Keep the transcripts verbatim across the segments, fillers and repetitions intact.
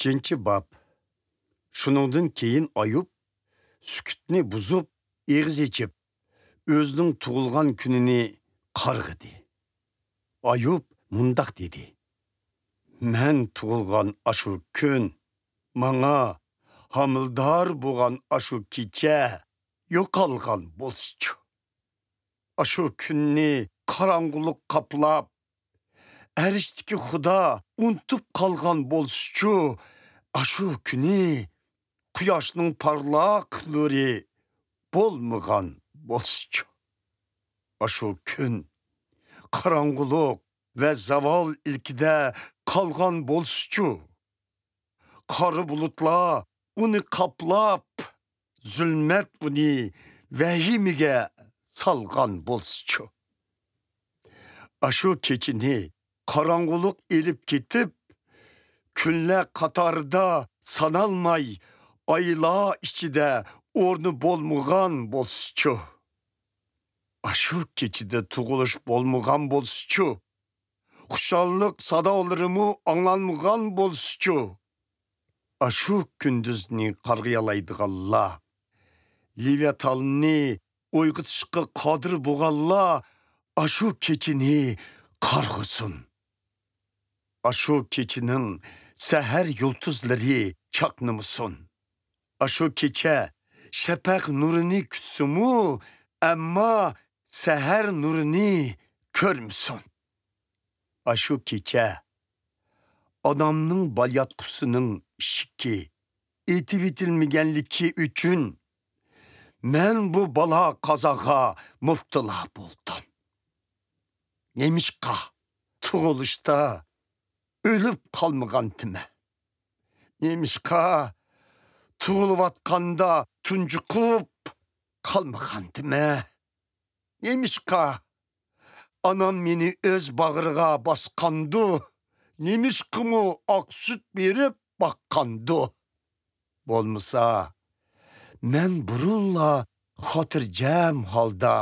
ئۈچىنچى باب. شۇنىڭدىن كېيىن ئايۇب سۈكۈتنى بۇزۇپ، ئېغىز ئېچىپ، ئۆزىنىڭ تۇغۇلغان كۈنىنى قارغىدى. ئايۇب مۇنداق دېدى: «مەن تۇغۇلغان ئاشۇ كۈن، ماڭا ھامىلىدار بولغان ئاشۇ كېچە يوقالغان بولسىچۇ! ئاشۇ كۈننى قاراڭغۇلۇق قاپلاپ، ئەرشتىكى خۇدا ئۇنتۇپ قالغان بولسىچۇ! ئاشۇ كۈنى قۇياشنىڭ پارلاق نۇرى بولمىغان بولسىچۇ! ئاشۇ كۈن قاراڭغۇلۇق ۋە زاۋال ئىلكىدە قالغان بولسىچۇ! قارا بۇلۇتلار ئۇنى قاپلاپ، زۇلمەت ئۇنى ۋەھىمىگە سالغان بولسىچۇ! ئاشۇ كېچىنى قاراڭغۇلۇق ئېلىپ كېتىپ، كۈنلەر قاتارىدا سانالماي، ئايلار ئىچىدە ئورنى بولمىغان بولسىچۇ! ئاشۇ كېچىدە تۇغۇلۇش بولمىغان بولسىچۇ! خۇشاللىق سادالىرىمۇ ئاڭلانمىغان بولسىچۇ! ئاشۇ كۈندۈزنى قارغىيالايدىغانلار، لېۋىتاننى ئويغىتىشقا قادىر بولغانلار ئاشۇ كېچىنى قارغىسۇن! ئاشۇ كېچىنىڭ سەھەر يۇلتۇزلىرى چاقنىمىسۇن! ئاشۇ كېچە شەپەق نۇرىنى كۈتسىمۇ، ئەمما سەھەر نۇرىنى كۆرمىسۇن! ئاشۇ كېچە ئانامنىڭ بالىياتقۇسىنىڭ ئىشىكى ئېتىۋېتىلمىگەنلىكى ئۈچۈن، مەن بۇ بالا قازاغا مۇپتىلا بولدۇم. نېمىشقا تۇغۇلۇشتا ئۆلۈپ قالمىغانتىمەن؟ نېمىشقا تۇغۇلۇۋاتقاندا تۇنجۇقۇپ قالمىغانتىمەن؟ نېمىشقا ئانام مېنى ئۆز باغرىغا باسقاندۇ؟ نېمىشقىمۇ ئاق سۈت بېرىپ باققاندۇ؟ بولمىسا، مەن بۇرۇنلا خاتىرجەم ھالدا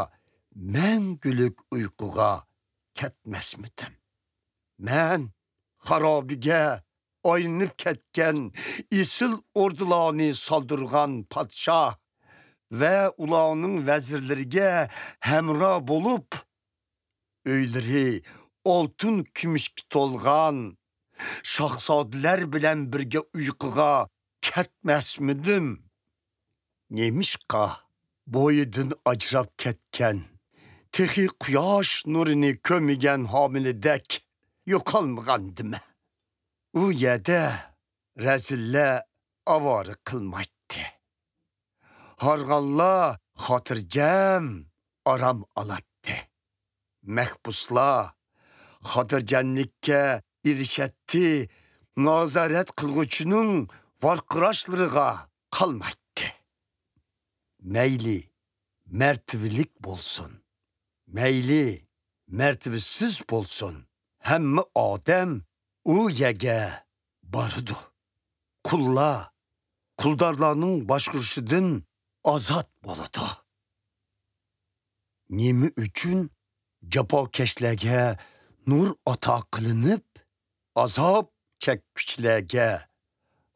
مەڭگۈلۈك ئۇيقۇغا كەتمەسمىدىم؟ مەن خارابىگە ئايلىنىپ كەتكەن ئېسىل ئوردىلارنى سالدۇرغان پادىشاھ ۋە ئۇلارنىڭ ۋەزىرلىرىگە ھەمراھ بولۇپ، ئۆيلىرى ئالتۇن كۈمۈشكە تولغان شاھزادىلەر بىلەن بىرگە ئۇيقۇغا كەتمەسمىدىم؟ نېمىشقا بويىدىن ئاجراپ كەتكەن، تېخى قۇياش نۇرىنى كۆرمىگەن ھامىلىدەك يوقالمىغاندىمەن؟ ئۇ يەردە رەزىللەر ئاۋارە قىلمايتتى. ھارغانلار خاتىرجەم ئارام ئالاتتى. مەھبۇسلار خاتىرجەملىككە ئېرىشەتتى، نازارەت قىلغۇچىنىڭ ۋارقىراشلىرىغا قالمايتتى. مەيلى مەرتىۋىلىك بولسۇن، مەيلى مەرتىۋىسىز بولسۇن، ھەممە ئادەم ئۇ يەرگە بارىدۇ. قۇللار قۇلدارلارنىڭ باشقۇرۇشىدىن ئازاد بولىدۇ. نېمە ئۈچۈن جاپاكەشلەرگە نۇر ئاتا قىلىنىپ، ئازاب چەككۈچىلەرگە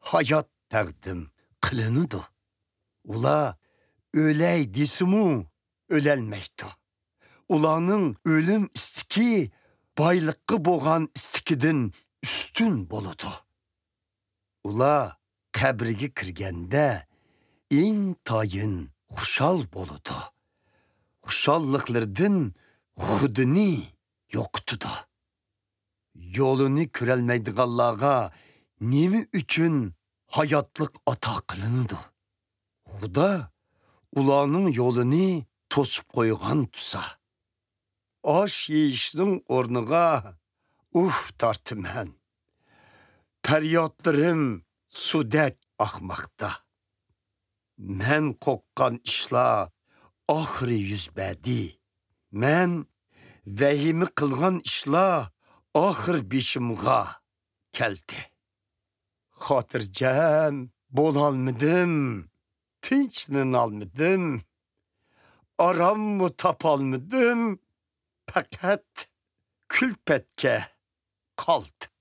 ھايات تەقدىم قىلىنىدۇ؟ ئۇلار ئۆلەي دېسىمۇ ئۆلەلمەيدۇ. ئۇلارنىڭ ئۆلۈم ئىستىكى بايلىققا بولغان ئىستىكىدىن ئۈستۈن بولىدۇ. ئۇلار قەبرىگە كىرگەندە ئىنتايىن خۇشال بولىدۇ. خۇشاللىقلىرىدىن خۇدىنى يوقىتىدۇ. يولىنى كۆرەلمەيدىغانلارغا نېمە ئۈچۈن ھاياتلىق ئاتا قىلىنىدۇ؟ خۇدا ئۇلارنىڭ يولىنى توسۇپ قويغان تۇرسا. ئاش يېيىشنىڭ ئورنىغا ئۇھ تارتىمەن. پەريادلىرىم سۇدەك ئاقماقتا. مەن قورققان ئىشلار ئاخىرى يۈز بەردى. مەن ۋەھىمە قىلغان ئىشلار ئاخىر بېشىمغا كەلدى. خاتىرجەم بولالمىدىم، تىنچلىنالمىدىم، ئاراممۇ تاپالمىدىم، پەقەت كۈلپەتكە قالدىم.